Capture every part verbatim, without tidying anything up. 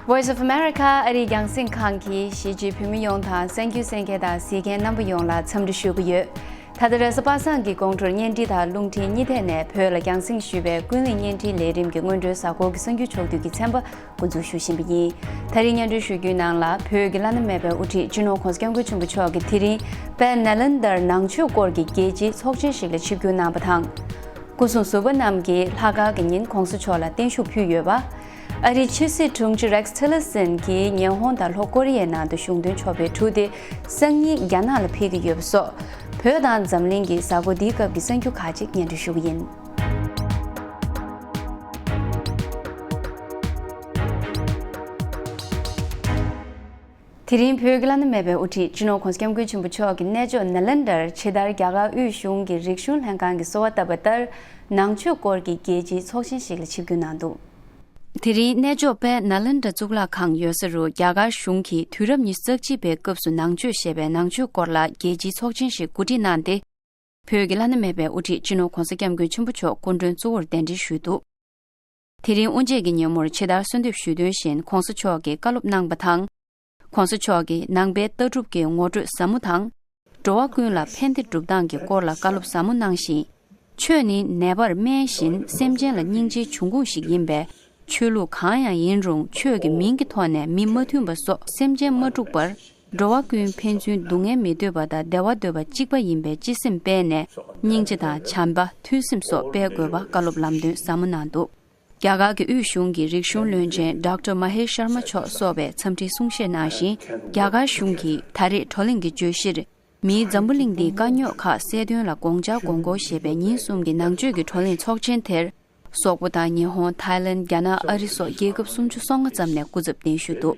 Voice of America ཨ་རིའི་རྒྱང་སྲིང་ཁང་གིས་གཞིས་བྱེས་བོད་མི་ཡོངས་དང་གསན་རྒྱུ་གསན་མཁན་དང་གཟིགས་མཁན་རྣམ་པ་ཡོངས་ལ་འཚམས་འདྲི་ཞུ་གི་ཡོད། ད་ལྟ་རེས་གཟའ་པ་སངས་ཀྱི་དགོང་དྲོར་བརྙན་འཕྲིན་དང་རླུང་འཕྲིན་གཉིས་ཐད་ནས་བོད་ལ་རྒྱང་སྲིང་ཞུས་པའི་ཀུན་གླེང་བརྙན་འཕྲིན་ལས་རིམ་གྱི་སྔོན་འགྲོའི་གཟའ་འཁོར་གྱི་གསར་འགྱུར་ཕྱོགས་བསྡུས་ཀྱི་ཚན་པ་འགོ་འཛུགས་ཞུ་བཞིན་པ་ཡིན། ད་རིང་སྙན་སྒྲོན་ཞུ་རྒྱུའི་ནང་ལ་བོད་ཀྱི་བླ་ན་མེད་པའི་དབུ་ཁྲིད་སྤྱི་ནོར་༸གོང་ས་༸སྐྱབས་མགོན་ཆེན་པོ་མཆོག་གིས་དེ་རིང་དཔལ་ནཱ་ལེནྡྲར་ནང་ཆོས་སྐོར་གྱི་རྒྱལ་སྤྱིའི་ཚོགས་ཆེན་ཞིག་ལ་ཆིབས་བསྒྱུར་གནང་བ་དང་། སྐུ་སྲུང་ཟུར་པ་རྣམས་ཀྱིས་ལྷག་དཀར་གྱི་ཉིན་༸གོང་ས་མཆོག་ལ་བརྟན་བཞུགས་ཕུལ་ཡོད་པ། ཨ་རིའི་ཕྱི་སྲིད་དྲུང་ཆེ་རེག་ཊི་ལར་སན་གྱིས་ཉི་ཧོང་དང་ལྷོ་ཀོ་རི་ཡའི་ནང་དུ་གཞུང་དོན་ཕྱོགས་ཕེབས་དྲུག་སྟེ་སང་ཉིན་རྒྱ་ནག་ལ་ཕེབས་ཀྱི་ཡོད་པ་སོགས། བོད་དང་འཛམ་གླིང་གི་གཟའ་འཁོར་འདིའི་སྐབས་ཀྱི་གསར་འགྱུར་ཁག་ཅིག་སྙན་སྒྲོན་ཞུ་གི་ཡིན། དེ་རིང་བོད་ཀྱི་བླ་ན་མེད་པའི་དབུ་ཁྲིད་སྤྱི་ནོར་༸གོང་ས་༸སྐྱབས་མགོན་ཆེན་པོ་མཆོག་གིས་གནས་མཆོག་ནཱ་ལེནྡྲར་ཕྱི་དར་རྒྱ་གར་དབུས་གཞུང་གི་རིག་གཞུང་ལྷན་ཁང་གིས་གསོལ་བ་བཏབ་པ་ལྟར་ནང་ཆོས་སྐོར་གྱི་རྒྱལ་སྤྱིའི་ཚོགས་ཆེན་ཞིག་ལ་ཆིབས་བསྒྱུར་གནང་འདུག་དེ་རིང་གནས་མཆོག་དཔལ་ནཱ་ལེནྡྲ་གཙུག་ལག་ཁང་ཡོད་ས་རུ་རྒྱ་གར་གཞུང་གིས་དུས་རབས་ཉི་ཤུ་རྩ་གཅིག་པའི་སྐབས་སུ་ནང་ཆོས་ཞེས་པའི་ནང་ཆོས་སྐོར་ལ་རྒྱལ་སྤྱིའི་ཚོགས་ཆེན་ཞིག་གོ་སྒྲིག་གནང་སྟེ། བོད་ཀྱི་བླ་ན་མེད་པའི་དབུ་ཁྲིད་སྤྱི་ནོར་༸གོང་ས་༸སྐྱབས་མགོན་ཆེན་པོ་མཆོག་སྐུ་མགྲོན་གཙོ་བོར་གདན་འདྲེན་ཞུས་འདུག་དེ་རིང་དབུ་འབྱེད་ཀྱི་ཉིན་མོར་ཕྱི་དར་གསོལ་འདེབས་ཞུས་དོན་བཞིན་༸གོང་ས་མཆོག་གིས་བཀའ་སློབ་གནང་བ་དང་། ༸གོང་ས་མཆོག་གིས་ནང་པའི་ལྟ་གྲུབ་ཀྱི་ངོ་སྤྲོད་ཟབ་མོ་དང་། འགྲོ་བ་ཀུན་ལ་ཕན་བདེ་སྒྲུབ་སྟངས་ཀྱི་སྐོར་ལ་བཀའ་སློབ་ཟབ་མོ་གནང་ཞིང་། ཆོས་ནི་ནད་པར་སྨན་བཞིན་སེམས་ཅན་ལ་སྙིང་རྗེའི་འབྱུང་ཁུངས་ཤིག་ཡིན་པས། ཆོས་ལུགས་གང་ཡང་ཡིན་རུང་ཆོས་ཀྱི་མིང་གི་ཐོག་ནས་མི་མ་མཐུན་པ་སོགས་སེམས་ཅན་མ་དཀྲུགས་པར། འགྲོ་བ་ཀུན་ཕན་ཚུན་སྡུག་བསྔལ་མི་འདོད་པ་དང་བདེ་བ་འདོད་པ་གཅིག་པ་ཡིན་པའི་སྤྱི་སེམས་སྤེལ་ནས་སྙིང་རྗེ་དང་བྱམས་པ་མཐུན་སེམས་སོགས་སྤེལ་དགོས་པ་བཀའ་སློབ་ལམ་སྟོན་ཟབ་མོ་གནང་འདུག་རྒྱ་གར་གྱི་དབུས་གཞུང་གི་རིག་གཞུང་བློན་ཆེན་ཌོག་ཊར་མ་ཧེ་ཤར་མ་མཆོག་སོགས་པས་འཚམས་འདྲིའི་གསུང་བཤད་གནང་ཞིང་། རྒྱ་གར་གཞུང་གིས་ད་རེས་བགྲོ་གླེང་གི་བརྗོད་གཞིར། མིའི་འཛམ་བུ་གླིང་འདིའི་དཀའ་རྙོག་ཁག་སེལ་དོན་ལ་དགོངས་འཆར་དགོངས་སྐོར་ཞེས་པའི་ཉིན་གསུམ་གྱི་ནང་ཆོས་ཀྱི་བགྲོ་གླེང་ཚོགས་ཆེན་དེར། སོག་པོ་དང་ཉི་ཧོང་། ཐའི་ལན། རྒྱ་ནག་ཨ་རི་སོགས་རྒྱལ་ཁབ་སུམ་ཅུ་སོ་ལྔ་ཙམ་ནས་སྐུ་ཚབ་གདན་ཞུས་འདུག་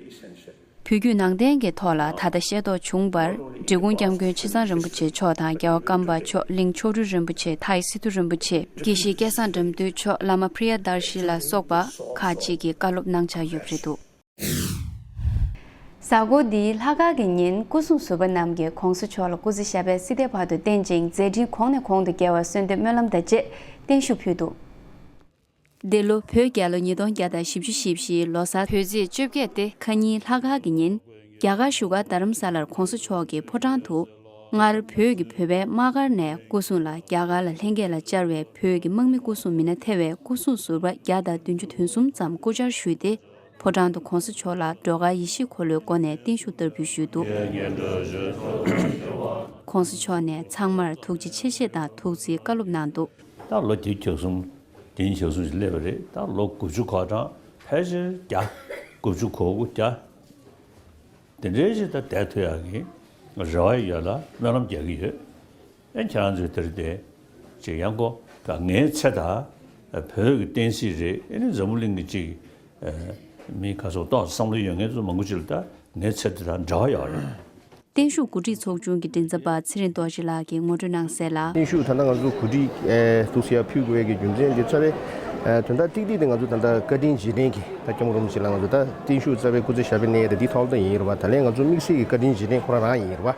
བོད་བརྒྱུད་ནང་བསྟན་གྱི་ཐོག་ལ་ད་ལྟ་ཤེས་རྟོགས་བྱུང་བར། འབྲི་གུང་སྐྱབས་མགོན་ཆེ་ཚང་རིན་པོ་ཆེ་མཆོག་དང་རྒྱལ་བ་ཀམ་པ་མཆོག་གླིང་མཆོག་སྤྲུལ་རིན་པོ་ཆེ། ཐའི་སི་ཏུ་རིན་པོ་ཆེ། དགེ་བཤེས་སྐལ་བཟང་དགྲ་འདུལ་མཆོག་བླ་མ་པྲི་ཡ་དར་ཤི་ལ་སོགས་པ་ཁག་ཅིག་གིས་བཀའ་སློབ་གནང་འཆར་ཡོད་པ་རེད་འདུག་གཟའ་འཁོར་འདིའི་ལྷག་དཀར་གྱི་ཉིན་སྐུ་སྲུང་ཟུར་པ་རྣམས་ཀྱིས་༸གོང་ས་མཆོག་ལ་སྐུ་ཚེ་ཞབས་པད་སྲིད་མཐའི་བར་དུ་བརྟན་ཅིང་མཛད་འཕྲིན་གོང་ནས་གོང་དུ་རྒྱས་པར་གསོལ་འདེབས་སྨོན་ལམ་དང་བཅས་བརྟན་བཞུགས་ཕུལ་འདུག་འདི་ལོ་བོད་རྒྱལ་ལོ་ཉིས་སྟོང་བརྒྱ་དང་བཞི་བཅུ་ཞེ་བཞིའི་ལོ་གསར་བོད་ཚེས་བཅོ་བརྒྱད་སྟེ་ཁ་ཉིན་ལྷག་དཀར་གྱི་ཉིན། རྒྱ་གར་བཞུགས་སྒར་རྡ་རམ་ས་ལར་༸གོང་ས་མཆོག་གིས་ཕོ་བྲང་དུ། སྔར་བོད་ཀྱི་བོད་པའི་དམག་སྒར་ནས་སྐུ་སྲུང་ལ་རྒྱ་གར་ལ་ལྷན་རྒྱས་ལ་བཅར་བའི་བོད་ཀྱི་དམག་མི་སྐུ་སྲུང་མི་སྣ་ཐེ་བའི་སྐུ་སྲུང་ཟུར་པ་བརྒྱ་དང་བདུན་ཅུ་དོན་གསུམ་ཙམ་སྐུ་བཅར་ཞུས་ཏེ། ཕོ་བྲང་དུ་༸གོང་ས་མཆོག་ལ་སྒྲོལ་དཀར་ཡེ་ཤེས་འཁོར་ལོའི་སྒོ་ནས་བརྟན་བཞུགས་བསྟར་འབུལ་ཞུས་འདུག ༸གོང་ས་མཆོག་ནས་ཚང་མར་ཐུགས་རྗེ་ཆེ་ཞེས་དང་ཐུགས་བརྩེའི་བཀའ་སློབ་གནང་འདུག་ད་ལོ་བརྒྱད་ཅུ་གྱ་གསུམ། བདུན་ཅུ་གྱ་གསུམ་ཞིག་སླེབས་པ་རེད། ད་ལོ་དགུ་བཅུ་གོ་གྲངས་ཕལ་ཆེར་བརྒྱ། དགུ་བཅུ་གོ་དགུ་བརྒྱ། དེ་འདྲའི་ཞིག་ད་བསྡད་ཐུབ་ཡག་གི་རེ་བ་ཡོད་ལ་སྨོན་ལམ་རྒྱག་གི་ཡོད། ཨེ་ཁྱེད་རང་ཚོས་དེར་བལྟས་ཅིག་ཡང་གོ་ད་ངའི་ཚེ་ད་བོད་ཀྱི་བསྟན་སྲིད་རེད། ཨེ་ནི་འཛམ་བུ་གླིང་གི་ཅིག་མི་ཁ་སོགས་ཏོག་ཙམ་བསམ་བློ་ཡོད་མཁན་ཚོ་མང་པོ་ཅིག་ལ་ད་ངའི་ཚེ་དེ་དང་འབྲེལ་བ་ཡོད་རེད། བརྟན་བཞུགས་གོ་སྒྲིག་ཚོགས་ཆུང་གི་མགྲིན་ཚབ་པ་ཚེ་རིང་རྡོ་རྗེ་ལགས་ཀྱིས་ངོ་སྤྲོད་གནང་གསལ་ལ། བརྟན་བཞུགས་ད་ལྟ་ང་ཚོ་གོ་སྒྲིག་ཨེ་འདུག་ཟེར་ཡ་ཕུལ་དགོས་ཡ་གི་རྒྱུ་མཚན་དེ་རྩ་བའི་ཨེ་དོན་དག་ཏིག་ཏིག་དེ་ང་ཚོ་ད་ལྟ་བཀའ་དྲིན་རྗེས་དྲན་གྱི་ད་སྐྱབས་མགོན་རིན་པོ་ཆེ་ལ་ང་ཚོ་ད་བརྟན་བཞུགས་རྩ་བའི་སྐུ་ཚེ་ཞབས་པད་གནས་ཡ་ད་འདི་ཐོག་ལ་ད་ཡིན་རེད་བ། ད་ལན་ང་ཚོ་དམིགས་བསལ་གྱི་བཀའ་དྲིན་རྗེས་དྲན་ཁོ་རང་རང་ཡིན་རེད་བ།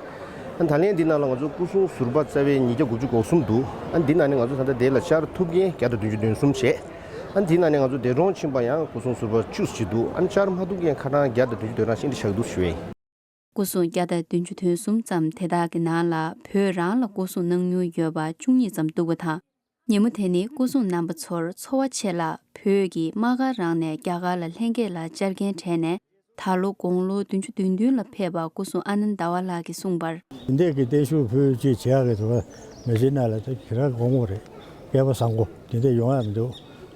ཨ་ད་ལན་འདི་ནང་ལ་ང་ཚོ་སྐུ་སྲུང་ཟུར་པ་རྩ་བའི་ཉིས་བརྒྱ་དགུ་བཅུ་གོ་གསུམ་འདུག་ཨ་འདི་ནང་ནས་ང་ཚོ་ད་ལྟ་དེ་ལ་བཅར་ཐུབ་མཁན་བརྒྱ་དང་བདུན་ཅུ་དོན་གསུམ་བྱས། ཨ་འདི་ནང་ནས་ང་ཚོ་འདས་གྲོངས་ཕྱིན་པ་ཡང་སྐུ་སྲུང་ཟུར་པ་བཅུ་ཙམ་ཅིག་འདུག་ཨ་བཅར་མ་ཐུབ་མཁན་ཁ་གྲངས་བརྒྱ་དང་བདུན་ཅུ་དོན་གྲངས་ཤིག་འདི་བཞག་འདུག་ཞུ་ཡ་ཡིན། སྐུ་སྲུང་བརྒྱ་དང་བདུན་ཅུ་དོན་གསུམ་ཙམ་དེ་དག་གི་ནང་ལ་བོད་རང་ལ་སྐུ་སྲུང་གནང་མྱོང་ཡོད་པ་བཅུ་གཉིས་ཙམ་འདུག་པ་དང་། ཉིན་མོ་དེ་ནི་སྐུ་སྲུང་རྣམ་པ་ཚོར་འཚོ་བ་ཆེ་ལ་བོད་ཀྱི་དམག་སྒར་རང་ནས་རྒྱ་གར་ལ་ལྷན་རྒྱས་ལ་བཅར་མཁན་གྲས་ནས་ད་ལོ་དགུང་ལོ་བདུན་ཅུ་དོན་བདུན་ལ་ཕེབས་པ་སྐུ་སྲུང་ཨ་ནནྡ་ཝ་ལགས་ཀྱིས་གསུངས་པར། འདི་འདྲས་ཀྱི་བརྟན་བཞུགས་ཕུལ་ཅིག་བྱེད་ཡག་གི་དུ་བ་མི་ཚེ་ནང་ལ་ད་གི་ར་དགོངས་པ་རེད། སྐལ་པ་བཟང་པོ་འདི་འདྲས་ཡོང་ཡ་མི་འདུག་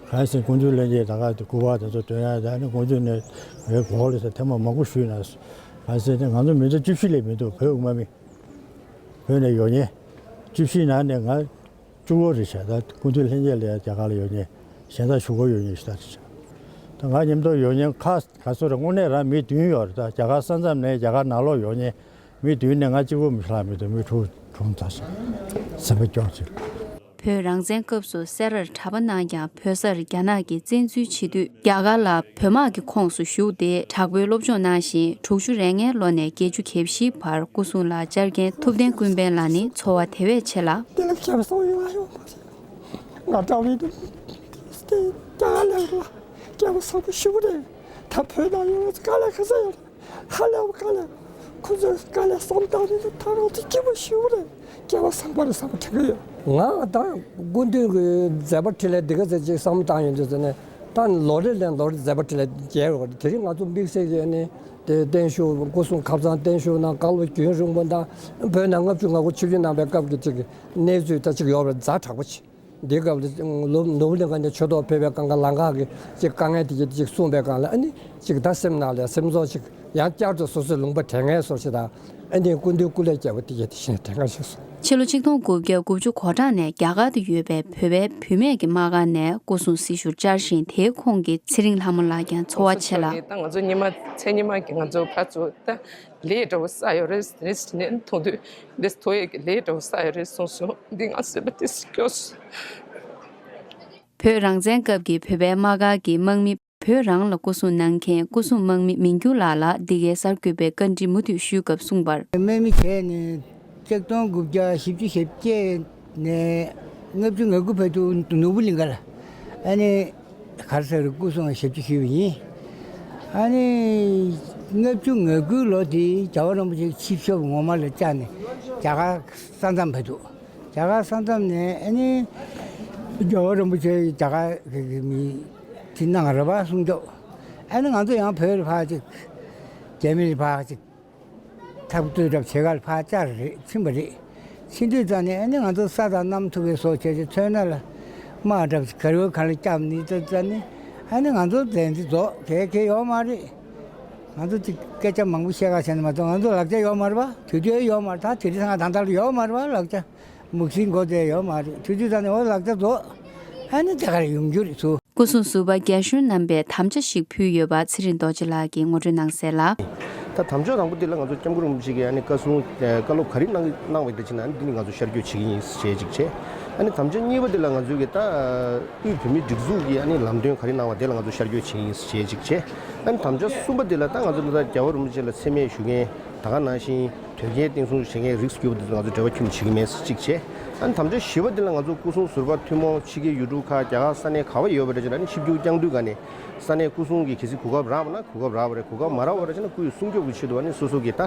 གང་ཟེར་ཀོང་ཇོ་ལྷན་རྒྱས་ད་ག་དེ་སྐུ་པར་དེ་ཚོ་སྟོན་ཡ་ད་ནི་ཀོང་ཇོ་ནས་རེད་གོང་ལ་ས་ཐེངས་མ་མང་པོ་ཞུས་ན། གང་ཟེར་ནས་ང་ཚོ་མི་ཚེ་བཅུ་བཞི་ལས་མི་འདུག་བོད་དབུ་མ་མི་བོད་ནས་ཡོང་མཁན་བཅུ་བཞི་ནང་ནས་ང་། གཅིག་པོ་རེད་ཤག་ད་སྐུ་མདུན་ལྷན་རྒྱས་ལ་ཡང་རྒྱ་གར་ལ་ཡོད་མཁན་གཞན་དག་ཞུ་སྒོ་ཡོད་མཁན་ཞིག་ད་རེད་ཤག་ད་ང་མཉམ་དུ་ཡོད་མཁན་ཁ་ག་ཚོད་རེད། དངོས་གནས་རང་མི་བདུན་ཡོད་རེད། ད་རྒྱ་གར་ས་མཚམས་ནས་རྒྱ་གར་ནང་ལོགས་ཡོད་མཁན་མི་བདུན་ནས་ང་གཅིག་པོ་མི་ཤ་ལག་མི་འདུག་མི་དྲུག་དྲུག་ཙམ་ཞིག་སེམས་པ་སྐྱོ་ཅིག་བོད་རང་བཙན་སྐབས་སུ་སེ་རར་གྲྭ་པ་གནང་ཀྱང་བོད་སར་རྒྱ་ནག་གིས་བཙན་འཛུལ་བྱེད་དུས་རྒྱ་གར་ལ་བོད་དམག་གི་ཁོངས་སུ་ཞུགས་ཏེ་དྲག་པོའི་སློབ་སྦྱོང་གནང་ཞིང་དྲུག་ཅུ་རེ་ལྔའི་ལོ་ནས་བརྒྱད་ཅུ་གྱ་བཞིའི་བར་སྐུ་སྲུང་ལ་བཅར་མཁན་ཐུབ་བསྟན་ཀུན་ཕན་ལགས་ནི་འཚོ་བ་དེ་བས་ཆེ་ལ། དེ་ལ་སྐྱབས་སུ་ཡོང་བ་ཡོད་མ་རེད། ང་འདྲ་བའི་དེ་སྐྱ་ལེར་ལ་སྐྱབས་སུ་ཞུ་རེད། ད་བོད་ནང་ཡོད་དཀའ་ལས་ཁག་ས་ཡོད་རེད། ཧ་ལས་པ་དཀའ་ལས། ཁོ་ཚོས་དཀའ་ལས་བསམ་བཏང་ནས་ད་རང་ཚོ་སྐྱིད་པོ་ཞིག་རེད། སྐལ་བ་བཟང་པོ་རེད་བསམ་པ་དྲན་གི་ཡོད། ང་ད་སྐུ་མདུན་གྱི་མཛད་པ་འཕྲིན་ལས་འདི་ག་ཚོད་ཅིག་བསམ་བཏང་ཡོད་འདུག་ཟེར་ནས། ད་ལོ་རེ་ལས་ལོ་རེ་མཛད་པ་འཕྲིན་ལས་རྒྱས་རོགས་དེ་རིང་ང་ཚོ་དམིགས་བསལ་གྱི་ནི་དེ་བརྟན་བཞུགས་སྐུ་སྲུང་ཁ་སང་བརྟན་བཞུགས་ནང་བཀའ་སློབ་རྒྱུན་རིང་པོ་དང་བོད་ནང་ལྔ་བཅུ་ང་དགུ་ཆིབས་བསྒྱུར་གནང་བའི་སྐབས་ཀྱི་ཅིག་གནས་ཚུལ་ད་ཅིག་ཡོད་པར་ཛ་དྲག་པོ་ཆེ། འདིའི་སྐབས་ལ་ནོར་བུ་གླིང་ག་ནས་ཆོས་ཐོག་ཕེབས་པའི་སྒང་ག་ལམ་ཁ་གི་ཅིག་དཀའ་ངལ་དེ་ཅིག་གསུངས་པའི་སྒང་ལ་ཨ་ནི་ཅིག་ད་སེམས་ནང་ལ་སེམས་ཚོར་ཅིག་ཡང་བསྐྱར་དུ་སོ་སོའི་ལུང་པ་དྲན་མཁན་བཟོ་ཞིག་དང་། ཨ་ནི་སྐུ་མདུན་སྐུ་ལས་བསྐྱལ་བ་དེ་ཡིན་དེ་བཞིན་དྲན་མཁན་ཞིག་སོང་། ཕྱི་ལོ་ཆིག་སྟོང་དགུ་བརྒྱ་དགུ་བཅུ་གོ་གྲངས་ནས་རྒྱ་གར་དུ་ཡོད་པའི་བོད་པའི་བུད་མེད་ཀྱི་དམག་སྒར་ནས་སྐུ་སྲུང་སྲི་ཞུར་བཅར་ཞིང་། དེའི་ཁོངས་ཀྱི་ཚེ་རིང་ལྷ་མོ་ལགས་ཀྱང་འཚོ་བ་ཆེ་ལ། ད་ང་ཚོ་ཉི་མ་མཚན་ཉི་མ་གི་ང་ཚོ་ཕར་ཚུར་ད་ལས་འདྲ་བོ་བསགས་ཡོད་རེད་རེད་ཟེར་ནས་མཐོང་དུས་འདི་ཐོ་ཡས་ཀྱི་ལས་འདྲ་བོ་བསགས་ཡོད་རེད་གསུངས་སོང་། འདི་ང་སེམས་པ་ཏོག་ཙམ་སྐྱོ་སོང་། བོད་རང་བཙན་སྐབས་ཀྱི་བོད་པའི་དམག་སྒར་གྱི་དམག་མི་བོད་རང་ལ་སྐུ་སྲུང་གནང་མཁན་སྐུ་སྲུང་དམག་མི་མིང་འགྱུར་ལགས་ལ་འདི་གའི་གསར་འགོད་པས་བཀའ་འདྲི་མུ་མཐུད་ཞུས་སྐབས་གསུངས་པར། དམག་མི་བྱས་ནས་ཆིག་སྟོང་དགུ་བརྒྱ་བཞི་བཅུ་ཞེ་བརྒྱད་ནས་ལྔ་བཅུ་ང་དགུ་བར་དུ་ནོར་བུ་གླིང་ག་ལ་ཨ་ནི་ག་རེ་ཟེར་སྐུ་སྲུང་ཞབས་ཕྱི་ཞུས་པ་ཡིན། ཨ་ནི་ལྔ་བཅུ་ང་དགུ་ལོ་དེའི་རྒྱལ་བ་རིན་པོ་ཆེ་ཆིབས་ཞབས་ངོ་མ་ལ་བཅར་ནས་རྒྱ་གར་ས་མཚམས་བར་དུ། རྒྱ་གར་ས་མཚམས་ནས་ཨ་ནི་རྒྱལ་བ་རིན་པོ་ཆེ་རྒྱ་གར་གི་མི་དེ་གནང་རེད་པ་སྲུང་སྐྱོབ། ཨ་ནི་ང་ཚོ་ཡང་བོད་ལ་ཕར་ཅིག་རྒྱ་མི་ལ་ཕར་ཅིག་ཐབས་བཀོད་བཏོན་གྲབས་བྱེད་ག་ལ་ཕར་བཅར་རེད། ཕྱིན་པ་རེད། ཕྱིན་དུས་ཙང་ནས་ཨ་ནི་ང་ཚོ་ས་དང་གནམ་ཐུག་གི་བཟོ་བྱས་ཏེ་མཚོན་ན་ལ་དམག་གྲབས་གར་བོ་ག་ལ་བསྐྱབས་ནས་ད་ཙང་ནས་ཨ་ནི་ང་ཚོ་བཙན་འཛུལ་རྫོགས་གལ་གལ་ཡོད་མ་རེད། ང་ཚོ་ཅིག་སྐད་ཆ་མང་པོ་བཤད་ག་བྱས་ན་མ་གཏོགས་ང་ཚོ་ལག་ཆ་ཡོད་མ་རེད་པ། དུས་ཚོད་ཡོད་མ་རེད། ད་དེ་རིང་སང་ད་ལྟ་ལ་ཡོད་མ་རེད་པ་ལག་ཆ། མུག་སིལ་མགོ་བཙལ་ཡོད་མ་རེད། དུས་ཚོད་ད་ནས་འོ་ལག་ཆ་རྫོགས། ཨ་ནི་དེ་ག་རེ་ཡོང་རྒྱུ་རེད་ཚུ། སྐུ་སྲུང་ཟུར་པ་རྒྱ་གཞུང་རྣམ་པས་དམ་བཅའ་ཞིག་ཕུལ་ཡོད་པ་ཚེ་རིང་རྡོ་རྗེ་ལགས་ཀྱིས་ངོ་སྤྲོད་གནང་གསལ་ལ། ད་དམ་བཅའ་དང་པོ་འདི་ལ་ང་ཚོ་སྐྱབས་མགོན་རིན་པོ་ཆེ་གིས་ཨ་ནི་བཀའ་གསུང་བཀའ་སློབ་ག་རེ་གནང་གནང་བ་འདི་ཕྱིན་ན་ཨ་ནི་འདི་ནི་ང་ཚོ་ཤར་བསྐྱོད་བྱེད་ཀྱི་ཡིན་ཞེས་ཅིག་བྱས། ཨ་ནི་དམ་བཅའ་གཉིས་པ་འདི་ལ་ང་ཚོས་ཀྱི་ད་དབུས་བོད་མིའི་སྒྲིག་འཛུགས་ཀྱི་ཨ་ནི་ལམ་སྟོན་ག་རེ་གནང་བ་དེ་ལ་ང་ཚོ་ཤར་བསྐྱོད་བྱེད་ཀྱི་ཡིན་ཞེས་ཅིག་བྱས། ཨ་ནི་དམ་བཅའ་གསུམ་པ་འདི་ལ་ད་ང་ཚོ་ད་རྒྱལ་བ་རིན་པོ་ཆེ་ལ་མཚན་སྨད་ཞུ་མཁན་ད་ག་ནང་བཞིན། དོལ་རྒྱལ་བསྟན་སྲུང་བྱེད་མཁན་རིགས་སུ་གྱུར་པ་འདི་ཚོ་ང་ཚོ་འབྲེལ་བ་ཁྱོན་ནས་བྱེད་ཀྱི་མེད་ཟེར་གཅིག་བྱས། ཨ་ནི་དམ་བཅའ་བཞི་པ་འདི་ལ་ང་ཚོ་སྐུ་སྲུང་ཟུར་པ་ཐུན་མོང་ཕྱི་རྒྱལ་ཡུལ་གྲུ་ཁག་རྒྱ་གར་ས་གནས་ག་བ་ཡོད་པ་འདྲ་ཅིག་ལ་ཨ་ནི་ཆིབས་བསྒྱུར་བསྐྱངས་དུས་ག་ནས་ས་གནས་སྐུ་སྲུང་གི་གལ་སྲིད་གོ་སྐབས་རག་པ་ན་གོ་སྐབས་རག་པ་རེད། གོ་སྐབས་མ་རག་པ་རེད་ཅེ་ན་སྐུའི་སྲུང་སྐྱོབ་ཀྱི་ཆེད་དུ་ཨ་ནི་སོ་སོ་གི་ད་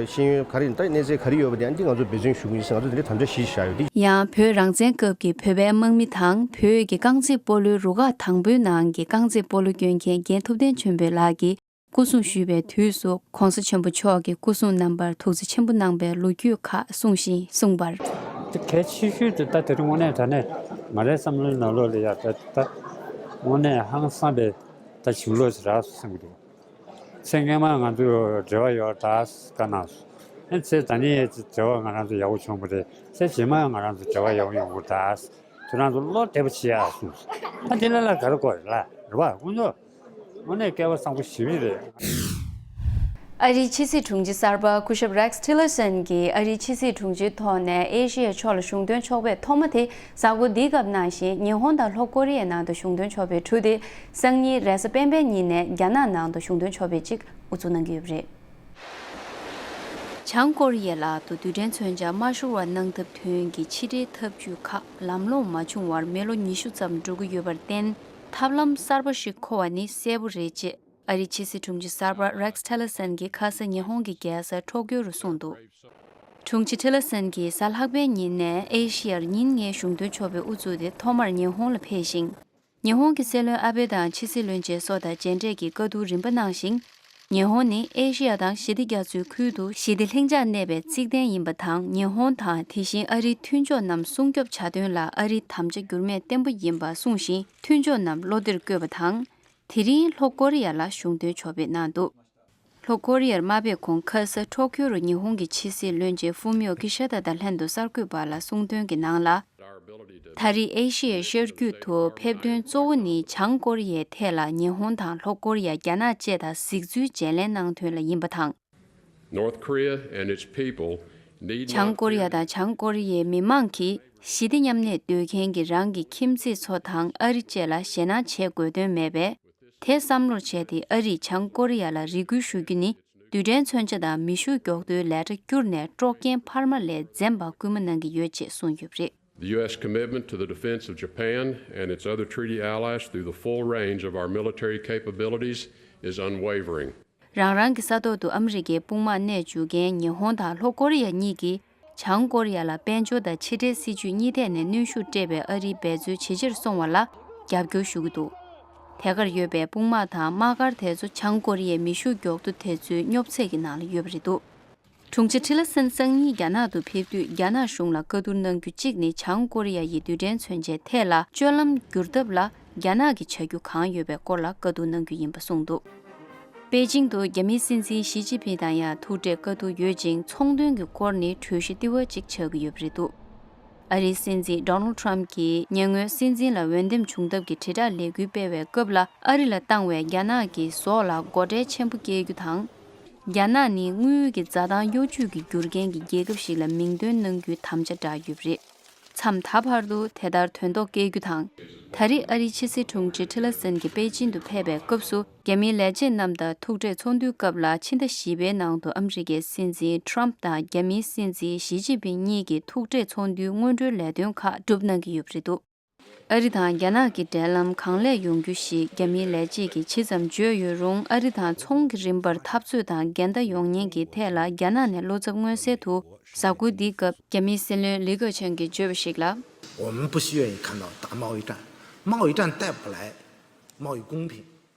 ཤེས་ཡོན་ག་རེ་ཡིན་ད་གནས་ཚད་ག་རེ་ཡོད་པ་དེ་ཨ་ནི་འདི་ང་ཚོ་འབད་བརྩོན་ཞུ་གི་ཡིན་ཟེར་ང་ཚོ་དེ་འདྲའི་དམ་བཅའ་བཞི་བཞག་ཡོད་དེ། ཡང་བོད་རང་བཙན་སྐབས་ཀྱི་བོད་པའི་དམག་མི་དང་བོད་ཀྱི་རྐང་རྩེད་སྤོ་ལོའི་རུ་ཁག་དང་པོའི་ནང་གི་རྐང་རྩེད་སྤོ་ལོ་སྐྱོན་མཁན་རྒན་ཐུབ་བསྟན་ཆོས་འཕེལ་ལགས་ཀྱིས། སྐུ་སྲུང་ཞུས་པའི་དུས་སུ་༧གོང་ས་ཆེན་པོ་མཆོག་གིས་སྐུ་སྲུང་རྣམ་པར་ཐུགས་རྗེ་ཆེན་པོ་གནང་པའི་ལོ་རྒྱུས་ཁག་གསུངས་ཤིང་གསུངས་པར། དེ་གལ་ཆེ་ཤོས་དེ་ད་དེ་རིང་དངོས་གནས་དྲང་གནས་ང་རའི་བསམ་བློའི་ནང་ལོགས་ལ་ཡ་ད་ད་དངོས་གནས་ཧང་སངས་པའི་ད་བྱིན་རླབས་ཞིག་རག་སོང་བསམ་གྱི་འདུག་ཚེ་སྔོན་མ་ང་ཚོ་འབྲེལ་བ་ཡོད་ད་བཀའ་གནང་སོང་། ཨེ་ཚེ་ད་ནི་འབྲེལ་བ་ང་རང་ཚོ་ཡག་པོ་བྱུང་བ་རེད། ཚེ་རྗེས་མ་ང་རང་ཚོ་འབྲེལ་བ་ཡག་པོ་ཡོང་དགོས་ད། ཁྱོད་རང་ཚོ་བློ་བདེ་པོ་བྱེད་ཡ་གསུངས་སོང་། ད་དེ་ལ་ལ་ག་རེ་དགོས་རེད་ལ་རེད་བ་དཀོན་མཆོག་དངོས་གནས་སྐལ་བ་བཟང་པོ་ཞེ་པོ་ཅིག་རེད། ཨ་རིའི་ཕྱི་སྲིད་དྲུང་ཆེ་གསར་པ་སྐུ་ཞབས་Rex Tillerson་གྱིས་ཨ་རིའི་ཕྱི་སྲིད་དྲུང་ཆེའི་ཐོག་ནས་ཨེ་ཤི་ཡའི་ཕྱོགས་ལ་གཞུང་དོན་ཕྱོགས་ཕེབས་ཐོག་མ་དེ་གཟའ་འཁོར་འདིའི་སྐབས་གནང་ཞིང་། ཉི་ཧོང་དང་ལྷོ་ཀོ་རི་ཡའི་ནང་དུ་གཞུང་དོན་ཕྱོགས་ཕེབས་གྲུ་དེ་སང་ཉིན་རེས་གཟའ་སྤེན་པའི་ཉིན་ནས་རྒྱ་ནག་ནང་དུ་གཞུང་དོན་ཕྱོགས་ཕེབས་ཅིག་དབུ་འཛུགས་གནང་གི་ཡོད་པ་རེད། བྱང་ཀོ་རི་ཡ་ལག་ཏུ་རྡུལ་ཕྲན་མཚོན་ཆ་མ་ཤོར་བ་གནང་ཐབས་དོན་གྱི་ཕྱི་འབྲེལ་ཐབས་ཇུས་ཁག་ལམ་ལྷོང་མ་བྱུང་བར་མི་ལོ་ཉི་ཤུ་ཙམ་འགྲོ་གི་ཡོད་པར་བརྟེན། ཐབས་ལམ་གསར་པ་ཞིག་མཁོ་བ་ནི་གསལ་པོ་རེད་ཅེས་ཨ་རིའི་ཕྱི་སྲིད་དྲུང་ཆེ་གསར་པ་Rex Tillerson་གྱིས་ཁ་ས་ཉི་ཧོང་གི་རྒྱལ་ས་ཊོ་ཀྱོ་རུ་གསུངས་འདུག་དྲུང་ཆེ་Tillerson་གྱིས་གཟའ་ལྷག་པའི་ཉིན་ནས་ཨེ་ཤི་ཡར་ཉིན་ལྔའི་གཞུང་དོན་ཕྱོགས་ཕེབས་དབུ་བཙུགས་ཏེ་ཐོག་མར་ཉི་ཧོང་ལ་ཕེབས་ཤིང་། ཉི་ཧོང་གི་སྲིད་བློན་ཨ་བྷེ་དང་ཕྱི་སྲིད་བློན་ཆེན་སོགས་དང་མཇལ་འཕྲད་ཀྱིས་བཀའ་བསྡུར་རིམ་པ་གནང་ཞིང་། ཉི་ཧོང་ནི་ཨེ་ཤེ་ཡ་དང་ཞི་བདེ་རྒྱ་མཚོའི་ཁུལ་དུ་ཞི་བདེ་ལྷིང་འཇགས་གནས་པའི་རྩིག་གདན་ཡིན་པ་དང་། ཉི་ཧོང་དང་དེ་བཞིན་ཨ་རིའི་མཐུན་ཕྱོགས་རྣམས་སྲུང་སྐྱོབ་བྱ་དོན་ལ་ཨ་རིའི་དམ་བཅའ་འགྱུར་མེད་བརྟན་པོ་ཡིན་པ་གསུངས་ཤིང་། མཐུན་ཕྱོགས་རྣམས་བློ་བདེར་བཀོད་པ་དང་། དེ་རིང་ལྷོ་ཀོ་རི་ཡ་ལ་གཞུང་དོན་ཕྱོགས་ཕེབས་གནང་འདུག་ལྷོ་ཀོ་རི་ཡར་མ་ཕེབས་གོང་ཁ་ས་ཊོ་ཀྱོ་རུ་ཉི་ཧོང་གི་ཕྱི་སྲིད་བློན་ཆེན་ཧྥུ་མིའོ་ཀི་ཤ་ད་དང་ལྷན་དུ་གསར་འགོད་པ་ལ་གསུངས་དོན་གྱི་ནང་ལ། ད་རེས་ཨེ་ཤི་ཡའི་ཤར་རྒྱུད་དུ་ཕེབས་དོན་གཙོ་བོ་ནི་བྱང་ཀོ་རི་ཡའི་ཐད་ལ་ཉི་ཧོང་དང་ལྷོ་ཀོ་རི་ཡ། རྒྱ་ནག་བཅས་དང་གཟིགས་ཚུལ་བརྗེ་ལེན་གནང་དོན་ལ་ཡིན་པ་དང་། North Korea and its people need not fear. བྱང་ཀོ་རི་ཡ་དང་བྱང་ཀོ་རི་ཡའི་མི་མང་གིས་ཞི་བདེ་མཉམ་གནས་འདོད་མཁན་གྱི་རང་གི་ཁྱིམ་མཚེས་ཚོ་དང་ཨ་རི་བཅས་ལ་ཞེད་སྣང་བྱེད་དགོས་དོན་མེད་པས། དེ་བསམ་བློར་བྱས་ཏེ་ཨ་རིས་བྱང་ཀོ་རི་ཡ་ལ་རེ་སྐུལ་ཞུ་རྒྱུ་ནི་རྡུལ་ཕྲན་མཚོན་ཆ་དང་མེ་ཤུགས་མགྱོགས་འདོན་ལས་གྲྭ་བསྐྱུར་ནས་དཀྲོག་རྐྱེན་འཕར་མ་ལས་འཛེམ་པར་སྐུལ་མ་གནང་གི་ཡོད་ཅེས་གསུངས་ཡོད་པ་རེད། The U S commitment to the defense of Japan and its other treaty allies through the full range of our military capabilities is unwavering. རང་རང་གི་ས་ཐོག་ཏུ་ཨ་མི་རི་ཀའི་དཔུང་དམག་གནས་བཅུག་མཁན་ཉི་ཧོང་དང་ལྷོ་ཀོ་རི་ཡ་གཉིས་ཀྱིས་བྱང་ཀོ་རི་ཡ་ལ་དཔལ་འབྱོར་དང་ཕྱི་འབྲེལ་སྲིད་ཇུས་གཉིས་ཐད་ནས་གནོན་ཤུགས་སྤྲད་པའི་ཨ་རིའི་འབད་རྩོལ་ཇེ་ཆེར་སོང་བ་ལ་རྒྱབ་སྐྱོར་ཞུ་གི་འདུག་དེ་གར་ཡོད་པའི་དཔུང་དམག་དང་དམག་སྒར་དེ་ཚོ་བྱང་ཀོ་རི་ཡའི་མེ་ཤུགས་མགྱོགས་འདུ་དེ་ཚོའི་སྙོབ་ཚད་ཀྱི་ནང་ལ་ཡོད་པ་རེད་འདུག་དྲུང་ཆེ་ཁྲི་ལ་སན་སང་ཉིན་རྒྱ་ནག་ཏུ་ཕེབས་དུས་རྒྱ་ནག་གཞུང་ལ་བཀའ་བསྡུར་གནང་རྒྱུ་གཅིག་ནི་བྱང་ཀོ་རི་ཡ་ཡི་རྡུལ་ཕྲན་མཚོན་ཆའི་ཐད་ལ་སྤྱོད་ལམ་བསྒྱུར་ཐབས་ལ་རྒྱ་ནག་གིས་བྱ་རྒྱུ་གང་ཡོད་པའི་སྐོར་ལ་བཀའ་བསྡུར་གནང་རྒྱུ་ཡིན་པ་གསུངས་འདུག་པེ་ཅིང་དུ་རྒྱ་མིའི་སྲིད་འཛིན་ཞི་ཅིན་ཕིང་དང་ཡང་ཐུག་འཕྲད་བཀའ་བསྡུར་ཡོད་ཅིང་ཚོང་དོན་གྱི་སྐོར་ནི་གྲོས་གཞི་ལྟེ་བ་གཅིག་ཆགས་ཀྱི་ཡོད་པ་རེད་འདུག་ཨ་རིའི་སྲིད་འཛིན་ཌོ་ནལ་ཌི་ཊརམ་གྱིས་ཉེ་སྔོན་སྲིད་འཛིན་ལ་འོས་འདེམས་བྱུང་ཐབས་ཀྱི་དྲིལ་བསྒྲགས་ལས་འགུལ་སྤེལ་བའི་སྐབས་ལ་ཨ་རི་ལ་བཏང་བའི་རྒྱ་ནག་གི་ཟོག་ལ་སྒོ་ཁྲལ་ཆེན་པོ་བཀལ་རྒྱུ་དང་། རྒྱ་ནག་ནི་དངུལ་གྱི་འཛའ་ཐང་གཡོ་ཇུས་ཀྱི་རྒྱུ་རྐྱེན་གྱི་རྒྱལ་ཁབ་ཞིག་ལ་མིང་འདོན་གནང་རྒྱུའི་དམ་བཅའ་བསྒྲགས་ཡོད་པ་རེད། མཚམས་ད་བར་དུ་དེ་ལྟར་དོན་ཐོག་བཀལ་རྒྱུ་དང་། ད་རེས་ཨ་རིའི་ཕྱི་སྲིད་དྲུང་ཆེ་ཁྲི་ལ་སན་གྱིས་པེ་ཅིན་དུ་ཕེབས་པའི་སྐབས་སུ་རྒྱ་མིའི་ལས་བྱེད་རྣམས་དང་ཐུག་འཕྲད་ཚོགས་འདུའི་སྐབས་ལ་ཕྱི་ཟླ་བཞི་པའི་ནང་དུ་ཨ་མི་རི་ཀའི་སྲིད་འཛིན་ཊརམ་དང་རྒྱ་མིའི་སྲིད་འཛིན་ཞི་ཅིན་ཕིང་གཉིས་ཀྱིས་ཐུག་འཕྲད་ཚོགས་འདུའི་སྔོན་འགྲོའི་ལས་དོན་ཁག་བསྒྲུབས་གནང་གི་ཡོད་པ་རེད་འདུག་ཨ་རི་དང་རྒྱ་ནག་གི་འབྲེལ་ལམ་གང་ལེགས་ཡོང་རྒྱུ་ཞིག་རྒྱ་མིའི་ལས་བྱེད་ཀྱིས་ཇི་ཙམ་བརྗོད་ཡོད་རུང་ཨ་རི་དང་ཚོང་གི་རིམ་པར་འཐབ་རྩོད་དང་འགལ་ཟླ་ཡོང་ཉེན་གྱི་ཐད་ལ་རྒྱ་ནག་ནས་བློ་འཚབ་མངོན་གསལ་དུ་གཟའ་འཁོར་འདིའི་སྐབས་རྒྱ་མིའི་སྲིད་བློན་ལི་ཁེ་ཆང་གིས་བརྗོད་པ་ཞིག་ལ། 我们不希望看到大贸易战，贸易战带不来贸易公平。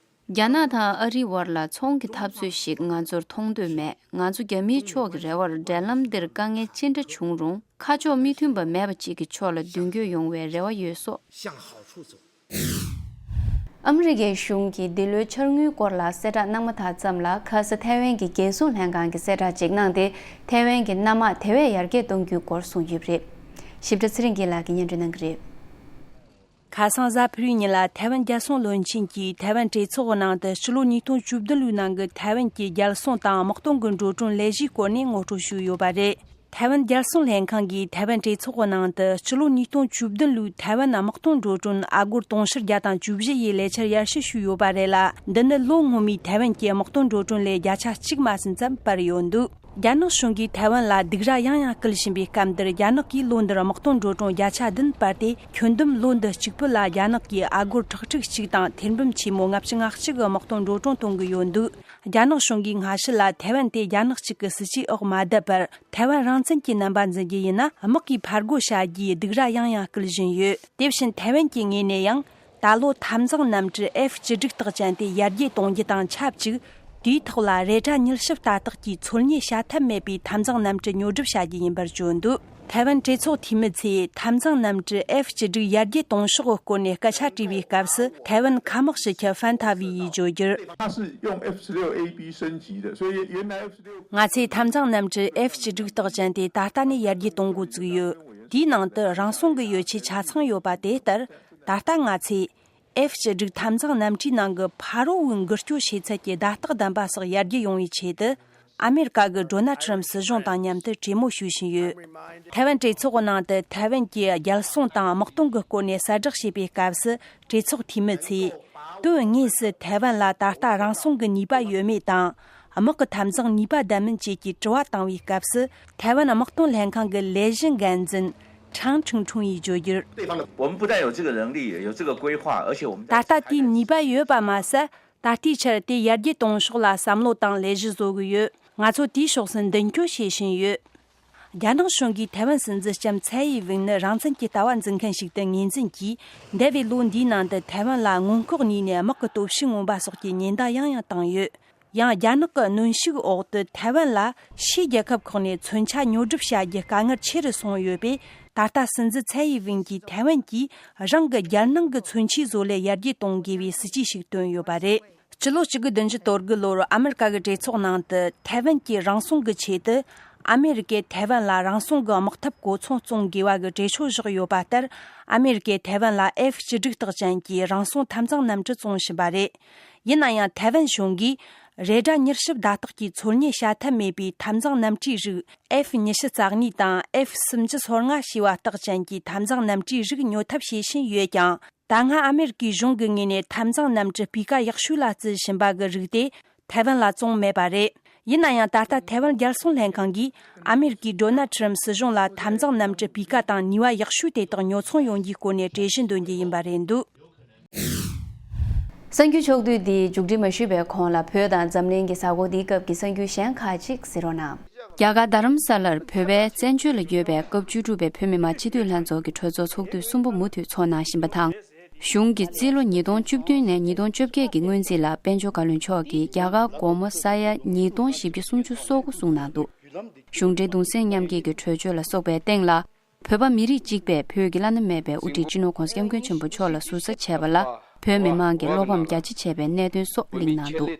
རྒྱ་ནག་དང་ཨ་རིའི་བར་ལ་ཚོང་གི་འཐབ་རྩོད་ཞིག་ང་ཚོར་མཐོང་འདོད་མེད། ང་ཚོ་རྒྱ་མིའི་ཕྱོགས་ཀྱི་རེ་བར་འབྲེལ་ལམ་འདིར་དཀའ་ངལ་ཅི་འདྲ་བྱུང་རུང་ཁ་ཕྱོགས་མི་མཐུན་པ་མེད་པ་གཅིག་གི་ཕྱོགས་ལ་མདུན་སྐྱོད་ཡོང་བའི་རེ་བ་ཡོད་སོགས། 向好处走。 ཨ་མི་རི་ཀའི་གཞུང་གིས་འདི་ལོའི་འཆར་དངུལ་སྐོར་ལ་གསལ་བསྒྲགས་གནང་མ་ཐག་ཙམ་ལ་ཁ་ས་ཐའེ་ཝན་གྱི་རྒྱལ་སྲུང་ལྷན་ཁང་གིས་གསལ་བསྒྲགས་ཅིག་གནང་སྟེ་ཐའེ་ཝན་གྱི་གནམ་དམག་དེ་བས་ཡར་རྒྱས་གཏོང་རྒྱུའི་སྐོར་གསུངས་ཡོད་པ་རེད། ཞིབ་ཕྲ་ཚེ་རིང་སྐྱིད་ལགས་ཀྱིས་སྙན་སྒྲོན་གནང་གི་རེད། ཁ་སང་གཟའ་ཕུར་བུའི་ཉིན་ལ་ཐའེ་ཝན་རྒྱལ་སྲུང་བློན་ཆེན་གྱིས་ཐའེ་ཝན་གྲོས་ཚོགས་ནང་དུ་སྤྱི་ལོ་ཉིས་སྟོང་བཅུ་བདུན་ལོའི་ནང་གི་ཐའེ་ཝན་གྱི་རྒྱལ་སྲུང་དང་དམག་དོན་གྱི་འགྲོ་གྲོན་ལས་གཞིའི་སྐོར་ནས་ངོ་སྤྲོད་ཞུས་ཡོད་པ་རེད། ཐའེ་ཝན་རྒྱལ་སྲུང་ལྷན་ཁང་གིས་ཐའེ་ཝན་གྲོས་ཚོགས་ནང་དུ་སྤྱི་ལོ་ཉིས་སྟོང་བཅུ་བདུན་ལོའི་ཐའེ་ཝན་དམག་དོན་འགྲོ་གྲོན་ཨ་སྒོར་དུང་ཕྱུར་བརྒྱ་དང་བཅུ་བཞི་ཡི་ལས་འཆར་ཡར་ཞུ་ཞུས་ཡོད་པ་རེད་ལ། འདི་ནི་ལོ་སྔོན་མའི་ཐའེ་ཝན་གྱི་དམག་དོན་འགྲོ་གྲོན་ལས་བརྒྱ་ཆ་གཅིག་མ་ཟིན་ཙམ་སྤར་ཡོད་འདུག་རྒྱ་ནག་གཞུང་གིས་ཐའེ་ཝན་ལ་སྡིགས་ར་ཡང་ཡང་སྐུལ་བཞིན་པའི་སྐབས་འདིར་རྒྱ་ནག་གིས་ལོ་འདིར་དམག་དོན་འགྲོ་གྲོན་བརྒྱ་ཆ་བདུན་སྤར་ཏེ། ཁྱོན་བསྡོམས་ལོ་འདི་གཅིག་པུ་ལ་རྒྱ་ནག་གིས་ཨ་སྒོར་ཁྲག་ཁྲིག་གཅིག་དང་ཐེར་འབུམ་ཆེན་མོ་ལྔ་བཅུ་ང་གཅིག་གི་དམག་དོན་འགྲོ་གྲོན་གཏོང་གི་ཡོད་འདུག་རྒྱ་ནག་གཞུང་གིས་སྔ་ཕྱི་ལ་ཐའེ་ཝན་དེ་རྒྱ་ནག་གཅིག་གི་སྲིད་ཇུས་འོག་མ་བསྡད་པར། ཐའེ་ཝན་རང་བཙན་གྱི་རྣམ་པ་འཛིན་རྒྱུ་ཡིན་ན། དམག་གིས་ཕར་རྒོལ་བྱ་རྒྱུའི་སྡིགས་ར་ཡང་ཡང་སྐུལ་བཞིན་ཡོད། དེ་བཞིན་ཐའེ་ཝན་གྱི་ངོས་ནས་ཡང་། ད་ལོ་འཐབ་འཛིང་གནམ་གྲུ་F་བཅུ་དྲུག་དག་ཅན་དེ་ཡར་རྒྱས་གཏོང་རྒྱུ་དང་ཆབས་ཅིག་དེའི་ཐོག་ལ་རེ་ཌར་མྱུལ་ཞིབ་ལྟ་རྟོག་གི་འཚོལ་སྙེག་བྱ་ཐབས་མེད་པའི་འཐབ་འཛིང་གནམ་གྲུ་ཉོ་སྒྲུབ་བྱ་རྒྱུ་ཡིན་པར་བརྗོད་འདུག་ཐའེ་ཝན་གྲོས་ཚོགས་འཐུས་མི་ཚོས་འཐབ་འཛིང་གནམ་གྲུ་F་བཅུ་དྲུག་ཡར་རྒྱས་གཏོང་ཕྱོགས་ཀྱི་སྐོར་ནས་སྐད་ཆ་དྲིས་པའི་སྐབས་སུ། ཐའེ་ཝན་མཁའ་དམག་སྤྱི་ཁྱབ་ཧྥན་ཐ་ཝི་ཡིས་བརྗོད་རྒྱུར། 他是用 F 十六 A B 升级的，所以原来 F 十六 ང་ཚོས་འཐབ་འཛིང་གནམ་གྲུ་F་བཅུ་དྲུག་དག་ཅན་དེ་ད་ལྟ་ནས་ཡར་རྒྱས་གཏོང་འགོ་བཙུགས་ཡོད། དེའི་ནང་དུ་རང་སྲུང་གི་ཡོ་ཆས་ཆ་ཚང་ཡོད་པ་དེ་ལྟར། ད་ལྟ་ང་ཚོས་F་བཅུ་དྲུག་འཐབ་འཛིང་གནམ་གྲུའི་ནང་གི་ཕ་རོལ་པོའི་འགུལ་སྐྱོད་བྱེད་ཚད་ཀྱི་བརྡ་རྟགས་ལྡན་པ་སོགས་ཡར་རྒྱས་ཡོང་བའི་ཆེད་དུ། ཨ་མེ་རི་ཀ་གི་ཌོ་ནལ་ཁྲམ་སྲིད་གཞུང་དང་མཉམ་དུ་གྲོས་མོལ་ཞུ་བཞིན་ཡོད། ཐའེ་ཝན་གྲོས་ཚོགས་ནང་དུ་ཐའེ་ཝན་གྱི་རྒྱལ་སྲུང་དང་དམག་དོན་གྱི་སྐོར་ནས་གསལ་བསྒྲགས་བྱས་པའི་སྐབས་སུ། གྲོས་ཚོགས་འཐུས་མི་ཚོས། དོན་དངོས་སུ་ཐའེ་ཝན་ལ་ད་ལྟ་རང་སྲུང་གི་ནུས་པ་ཡོད་མེད་དང་། དམག་གི་འཐབ་འཛིང་ནུས་པ་ལྡན་མིན་བཅས་ཀྱི་དྲི་བ་བཏང་བའི་སྐབས་སུ། ཐའེ་ཝན་དམག་དོན་ལྷན་ཁང་གི་ལས་གཞི་འགན་འཛིན་ཁྲང་ཁྲུང་ཁྲུང་ཡིས་བརྗོད་རྒྱུར། 对方的，我们不但有这个能力，也有这个规划，而且我们 ད་ལྟ་དེའི་ནུས་པ་ཡོད་པ་མ་ཟད། ད་ལྟའི་ཆར་དེ་ཡར་རྒྱས་གཏོང་ཕྱོགས་ལ་བསམ་བློ་དང་ལས་གཞི་བཟོ་གི་ཡོད། ང་ཚོ་དེའི་ཕྱོགས་སུ་མདུན་སྐྱོད་བྱེད་བཞིན་ཡོད། རྒྱ་ནག་གཞུང་གིས་ཐའེ་ཝན་སྲིད་འཛིན་ལྕམ་ཚའེ་ཡི་ཝེན་ནི་རང་བཙན་གྱི་ལྟ་བ་འཛིན་མཁན་ཞིག་ཏུ་ངོས་འཛིན་གྱིས། འདས་པའི་ལོ་འདིའི་ནང་དུ་ཐའེ་ཝན་ལ་སྔོན་འགོག་ནུས་ནས་དམག་གི་སྟོབས་ཤུགས་མངོན་པ་སོགས་ཀྱི་ཉེན་བརྡ་ཡང་ཡང་བཏང་ཡོད། ཡང་རྒྱ་ནག་གི་གནོན་ཤུགས་འོག་ཏུ་ཐའེ་ཝན་ལ་ཕྱིའི་རྒྱལ་ཁབ་ཁག་ནས་མཚོན་ཆ་ཉོ་སྒྲུབ་བྱ་རྒྱུ་དཀའ་ངལ་ཆེ་རུ་སོང་ཡོད་པས། ད་ལྟ་སྲིད་འཛིན་ཚའེ་ཡི་ཝེན་གྱིས་ཐའེ་ཝན་གྱིས་རང་གི་རྒྱལ་ནང་གི་མཚོན་ཆའི་བཟོ་ལས་ཡར་རྒྱས་གཏོང་དགོས་པའི་སྲིད་ཇུས་ཤིག་བཏོན་ཡོད་པ་རེད། སྤྱི་ལོ་གཅིག་དགུ་བདུན་ཅུ་དོན་དགུ་ལོར་ཨ་མེ་རི་ཀ་གི་གྲོས་ཚོགས་ནང་དུ་ཐའེ་ཝན་གྱི་རང་སྲུང་གི་ཆེད་དུ། ཨ་མེ་རི་ཀས་ཐའེ་ཝན་ལ་རང་སྲུང་གི་དམག་འཐབ་གོ་མཚོན་བཙོང་དགོས་པ་གི་གྲོས་ཆོད་བཞག་ཡོད་པ་ལྟར། ཨ་མེ་རི་ཀས་ཐའེ་ཝན་ལ་F་བཅུ་དྲུག་དག་ཅན་གྱི་རང་སྲུང་འཐབ་འཛིང་གནམ་གྲུ་བཙོང་བཞིན་པ་རེད། ཡིན་ན་ཡང་ཐའེ་ཝན་གཞུང་གིས་རེ་ཌར་མྱུལ་ཞིབ་བརྡ་རྟགས་ཀྱི་འཚོལ་སྙེག་བྱ་ཐབས་མེད་པའི་འཐབ་འཛིང་གནམ་གྲུའི་རིགས་F་ཉི་ཤུ་རྩ་གཉིས་དང་F་སུམ་ཅུ་སོ་ལྔ་ཞེས་པ་རྟགས་ཅན་གྱི་འཐབ་འཛིང་གནམ་གྲུའི་རིགས་ཉོ་ཐབས་བྱེད་བཞིན་ཡོད་ཀྱང་། ད་སྔ་ཨ་མེ་རི་ཀའི་གཞུང་གི་ངོས་ནས་འཐབ་འཛིང་གནམ་གྲུ་སྤུས་ཀ་ཡག་ཤོས་ལ་བརྩི་བཞིན་པ་གི་རིགས་དེ་ཐའེ་ཝན་ལ་བཙོང་མེད་པ་རེད། ཡིན་ན་ཡང་ད་ལྟ་ཐའེ་ཝན་རྒྱལ་སྲུང་ལྷན་ཁང་གིས་ཨ་མེ་རི་ཀའི་ཌོ་ནལ་ཁྲམ་སྲིད་གཞུང་ལ་འཐབ་འཛིང་གནམ་གྲུ་སྤུས་ཀ་དང་ནུས་པ་ཡག་ཤོས་དེ་དག་ཉོ་ཚོང་ཡོང་རྒྱུའི་སྐོར་ནས་གྲོས་གཞི་འདོན་རྒྱུ་ཡིན་པ་རེད་འདུག་གསར་འགྱུར་ཕྱོགས་བསྡུས་འདི་མཇུག་སྒྲིལ་མ་ཞུས་པའི་གོང་ལ། བོད་དང་འཛམ་གླིང་གི་གཟའ་འཁོར་འདིའི་སྐབས་ཀྱི་གསར་འགྱུར་གཞན་ཁག་ཅིག་གཟིགས་རོགས་གནང་། རྒྱ་གར་རྡ་རམ་ས་ལར་བོད་པའི་བཙན་བྱོལ་ལ་ཡོད་པའི་སྐབས་བཅུ་དྲུག་པའི་བོད་མི་མང་སྤྱི་འཐུས་ལྷན་ཚོགས་ཀྱི་གྲོས་ཚོགས་ཚོགས་དུས་གསུམ་པ་མུ་མཐུད་འཚོགས་གནང་བཞིན་པ་དང་། གཞུང་གིས་རྩིས་ལོ་ཉིས་སྟོང་བཅུ་བདུན་ནས་ཉིས་སྟོང་བཅོ་བརྒྱད་ཀྱི་སྔོན་རྩིས་ལ་དཔལ་འབྱོར་བཀའ་བློན་མཆོག་གིས་རྒྱ་གར་སྒོར་མོ་ས་ཡ་ཉིས་སྟོང་བཞི་བརྒྱ་སུམ་ཅུ་སོ་དགུ་གསུངས་གནང་འདུག། གཞུང་འབྲེལ་གདུང་སེམས་མཉམ་སྐྱེད་ཀྱི་གྲོས་ཆོད་ལ་སོགས་པའི་སྟེང་ལ། བོད་པ་མི་རིགས་གཅིག་པས་བོད་ཀྱི་བླ་ན་མེད་པའི་དབུ་ཁྲིད་སྤྱི་ནོར་༧གོང་ས་༧སྐྱབས་མགོན་ཆེན་པོ་མཆོག་ལ་ཟུར་ཟ་བྱས་པ་ལ། བོད་མི་མང་གིས་བློ་ཕམ་རྒྱ་ཆེ་བྱས་པའི་གནད་དོན་སོགས་གླེང་གནང་འདུག།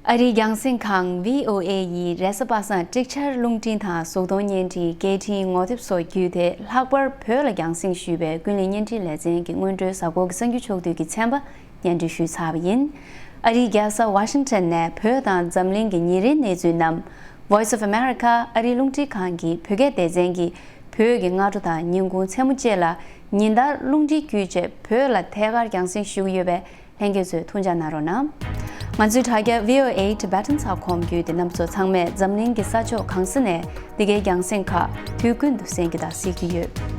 ཨ་རིའི་རྒྱང་སྲིང་ཁང་བྷི་ཨོ་ཨེ་ཡིས་རེས་གཟའ་པ་སངས་ཀྲིག་ཆར་རླུང་འཕྲིན་དང་གཟུགས་མཐོང་བརྙན་འཕྲིན། སྐད་འཕྲིན་ངོ་དེབ་སོགས་བརྒྱུད་དེ། ལྷག་པར་བོད་ལ་རྒྱང་སྲིང་ཞུས་པའི་ཀུན་གླེང་བརྙན་འཕྲིན་ལེ་ཚན་གྱི་སྔོན་འགྲོའི་གཟའ་འཁོར་གྱི་གསར་འགྱུར་ཕྱོགས་བསྡུས་ཀྱི་ཚན་པ་སྙན་སྒྲོན་ཞུས་ཚར་བ་ཡིན། ཨ་རིའི་རྒྱལ་ས་ཝ་ཤིང་ཊོན་ནས་བོད་དང་འཛམ་གླིང་གི་ཉིན་རེའི་གནས་ཚུལ་རྣམས། Voice of America ཨ་རིའི་རླུང་འཕྲིན་ཁང་གི་བོད་སྐད་སྡེ་ཚན་གྱིས་བོད་ཀྱི་སྔ་དྲོ་དང་ཉིན་གུང་མཚན་མོ་བཅས་ལ་ཉིན་ལྟར་རླུང་འཕྲིན་བརྒྱུད་བཅས་བོད་ལ་ཐད་ཀར་རྒྱང་སྲིང་ཞུ་གི་ཡོད་པས། ལྷན་རྒྱས་ཚོས་ཐུགས་འཇགས་གནང་རོགས་གནང་། ང་ཚོའི་དྲ་རྒྱ་V O A Tibetan ཚགས་ཁོམ་བརྒྱུད་དེ་རྣམ་པ་ཚོ་ཚང་མས་འཛམ་གླིང་གི་ས་ཕྱོགས་གང་ས་ནས་འདི་གའི་རྒྱང་སྲིང་ཁག་དུས་ཀུན་ཏུ་གསན་རྒྱུ་དང་གཟིགས་རྒྱུ་ཡོད།